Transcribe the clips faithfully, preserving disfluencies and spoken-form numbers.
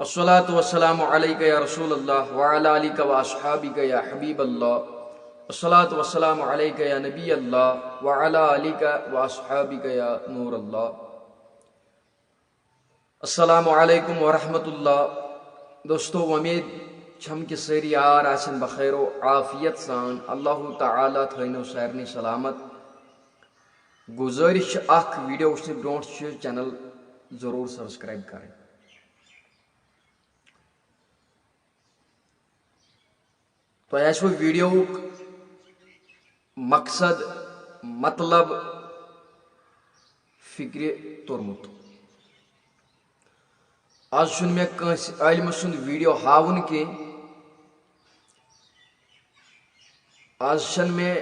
الصلاة والسلام عليك يا رسول الله وعلى آلك وأصحابك يا حبيب الله. الصلاة والسلام عليك يا نبي الله وعلى آلك وأصحابك يا نور الله. السلام عليكم ورحمة الله. دوستو، وۄمید چھم کہ سٲری یار آسن بخیر و عافیت سان۔ اللہ تعالیٰ تھٲینو سارنٕے سلامت۔ گُزٲرِش چھِ، اکھ ویڈیو وٕچھنہٕ برونٛٹھ چھِ چینل ضروٗر سبسکرائب کرٕنۍ۔ تۄہہِ آسِوٕ ویڈیوُک مقصد، مطلب فکرِ توٚرمُت۔ از چھُنہٕ مےٚ کٲنٛسہِ عٲلمہٕ سُنٛد ویڈیو ہاوُن کینٛہہ، از چھَنہٕ مےٚ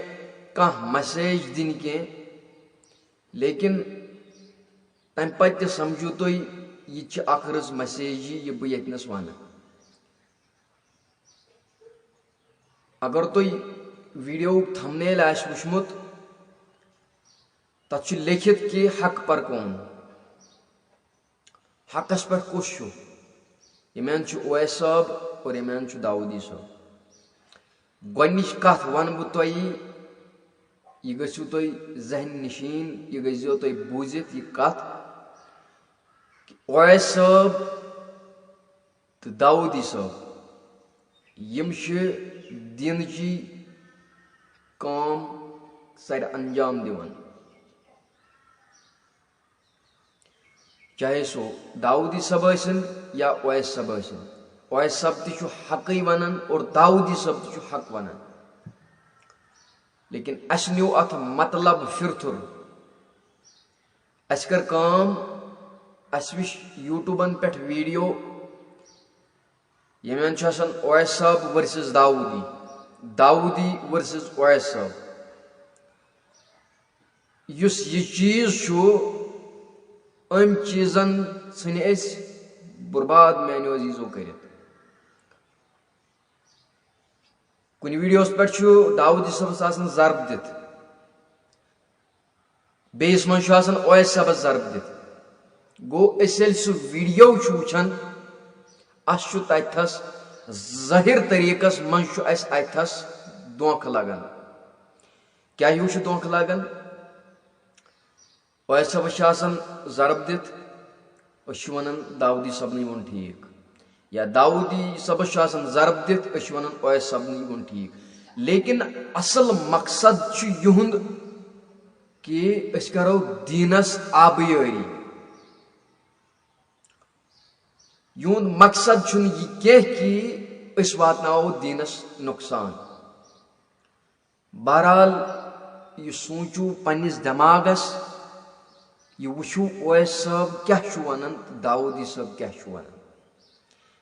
کانٛہہ مسیج دِنۍ کینٛہہ، لیکن تَمہِ پتہٕ تہِ سمجھِو تُہۍ، یہِ تہِ چھِ اکھ رٕژ مسیجی، یہِ بہٕ ییٚتنَس وَنہٕ۔ اگر تُہۍ ویڈیوُک تھمنیل آسہِ وٕچھمُت، تَتھ چھُ لیکھِتھ کہ حق پر کون، حقس پٮ۪ٹھ کُس چھُ؟ ییٚمہِ اندٕ چھُ اویس صٲب اور ییٚمہِ اندٕ چھُ داوودی صٲب۔ گۄڈٕنِچ کتھ ونہٕ بہٕ تۄہہِ، یہِ گٔژھِو تُہۍ ذہن نشین، یہِ گٔژھزیو تُہۍ بوٗزِتھ یہِ کتھ۔ اویس صٲب تہٕ داوودی صٲب، یِم چھِ دیٖنٕچی کٲم سر انجام دِوان۔ چاہے سُہ داوودی صٲب ٲسِن یا اویس صٲب ٲسِن، اویس صٲب تہِ چھُ حقٕے ونان اور داوودی صٲب تہِ چھُ حق ونان۔ لیکن اسہِ نیوٗ اتھ مطلب پھِرتھُر۔ اسہِ کٔر کٲم، اسہِ وٕچھ یوٗٹیوٗبن پٮ۪ٹھ ویڈیو، ییٚمہِ اندٕ چھُ آسان اویس صٲب ورسز داوودی، داوودی ورسز اویس صٲب۔ یُس یہِ چیٖز چھُ، أمۍ چیٖزن ژھٕنہِ أسۍ برباد میانیو عزیزو کٔرِتھ۔ کُنہِ ویڈیوس پٮ۪ٹھ چھُ داوودی صٲبس آسان ضرب دِتھ، بیٚیِس منٛز چھُ آسان اویس صٲبس ضرب دِتھ۔ گوٚو، أسۍ ییٚلہِ سُہ ویڈیو چھُ وٕچھان، اَسہِ چھُ تَتہِ تھَس ظٲہِر طریٖقس منٛز چھُ اَسہِ اَتہِ تھَس دھونٛکھٕ لگان۔ کیٛاہ ہیوٗ چھُ دھونٛکھٕ لگان؟ اویس صٲبس چھِ آسان ضرب دِتھ، أسۍ چھِ ونان داوودی صٲبنٕے ووٚن ٹھیٖک، یا داوودی صٲبس چھِ آسان ضرب دِتھ، أسۍ چھِ ونان اویس صٲبنٕے ووٚن ٹھیٖک۔ لیکن اصل مقصد چھُ یِہُنٛد کہِ أسۍ کرو دیٖنس آبیٲری۔ یِہُنٛد مقصد چھُنہٕ یہِ کینٛہہ کہِ أسۍ واتناوو دیٖنس نۄقصان۔ بہرحال، یہِ سوٗنٛچِو پننِس دٮ۪ماغس، یہِ وٕچھِو اویس صٲب کیٛاہ چھُ ونان تہٕ داوودی صٲب کیٛاہ چھُ ونان۔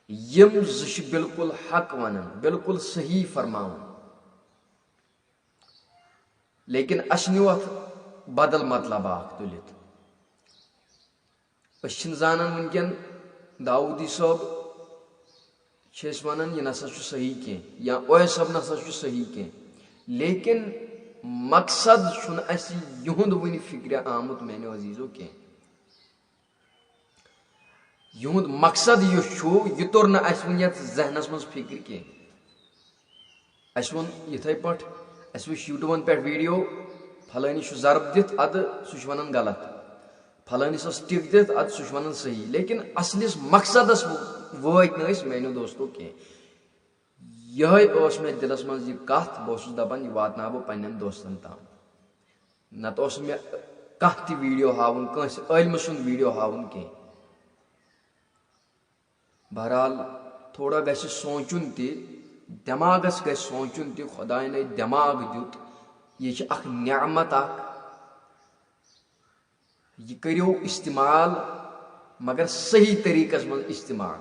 یِم زٕ چھِ بالکل حق ونان، بالکل صحیح فرماوان۔ لیکن اسہِ نیوٗ اتھ بدل مطلب اکھ تُلِتھ۔ أسۍ چھِنہٕ زانان وٕنکٮ۪ن داوودی صٲب چھِ أسۍ ونان، یہِ نسا چھُ صحیح کینٛہہ، یا اویس صٲب نسا چھُ صحیح کینٛہہ، لیکن مقصد چھُنہٕ اسہِ یِہُنٛد وٕنہِ فکرِ آمُت، میانیو عزیزو، کینٛہہ۔ یِہُنٛد مقصد یُس چھُ، یہِ توٚر نہٕ اسہِ وٕنہِ یتھ ذہنس منٛز فکرِ کینٛہہ۔ اسہِ ووٚن یِتھے پٲٹھۍ، اسہِ وٕچھ یوٗٹیوٗبن پٮ۪ٹھ ویڈیو، فلٲنی چھُ ضرب دِتھ، ادٕ سُہ چھُ ونان غلط، فلٲنی سس ٹِک دِتھ، ادٕ سُہ چھُ ونان صحیح، لیکن اصلِس مقصدس وٲتۍ نہٕ أسۍ، میانیو دوستو، کینٛہہ۔ یِہے ٲس مےٚ دِلس منٛز یہِ کتھ، بہٕ اوسُس دپان، یہِ واتناو بہٕ پننٮ۪ن دوستن تام۔ نتہٕ اوس نہٕ مےٚ کانٛہہ تہِ ویڈیو ہاوُن، کٲنٛسہِ عٲلمہٕ سُنٛد ویڈیو ہاوُن کینٛہہ۔ بہرحال، تھوڑا گژھِ سونٛچُن تہِ، دٮ۪ماغس گژھِ سونٛچُن تہِ، خۄداین اَتہِ دٮ۪ماغ دیُت، یہِ چھِ اکھ نعمت اکھ، یہِ کٔرِو استعمال، مگر صحیح طریٖقس منٛز استعمال۔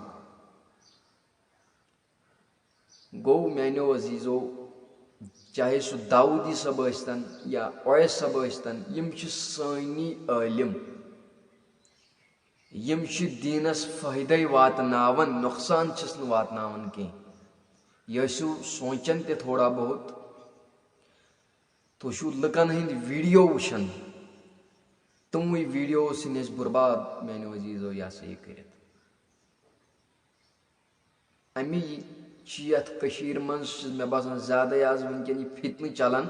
گوٚو میانیو عزیزو، چاہے سُہ داوودی صٲب ٲسۍتن یا اویس صٲب ٲسۍتن، یِم چھِ سٲنی عٲلم، یِم چھِ دیٖنس فٲیدے واتناوان، نۄقصان چھِس نہٕ واتناوان کینٛہہ۔ یہِ ٲسِو سونٛچان تہِ تھوڑا بہت۔ تُہۍ چھِو لُکن ہٕنٛدۍ ویڈیو وٕچھان، تِموٕے ویڈیو ژھٕنۍ اَسہِ برباد، میانیو عزیزو، یہِ ہسا یہِ کٔرِتھ۔ اَمی چھِ یَتھ کٔشیٖرِ منٛز، چھِ مےٚ باسان، زیادَے آز وٕنکٮ۪ن یہِ فتنہٕ چلان۔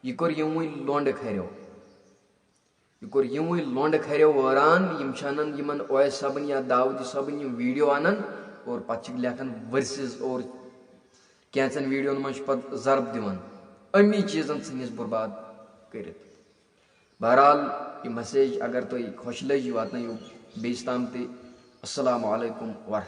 یہِ کوٚر یِموٕے لونڈٕ کھریو، یہِ کوٚر یِموٕے لونڈٕ کھریو وٲران۔ یِم چھِ اَنان یِمَن اویس صٲبَن یا داوودی صٲبَن یِم ویٖڈیو اَنان اور پَتہٕ چھِکھ لیکھان ورسز اور کینٛژَن ویٖڈیوَن منٛز چھِ پَتہٕ ضرب دِوان۔ اَمی چیٖزَن ژھٕنِس برباد کٔرِتھ۔ بہرحال، یہِ message اگر تۄہہِ خۄش لٔج، یہِ واتنٲیِو بیٚیِس تام تہِ۔ السلام علیکم ورحمۃ اللہ۔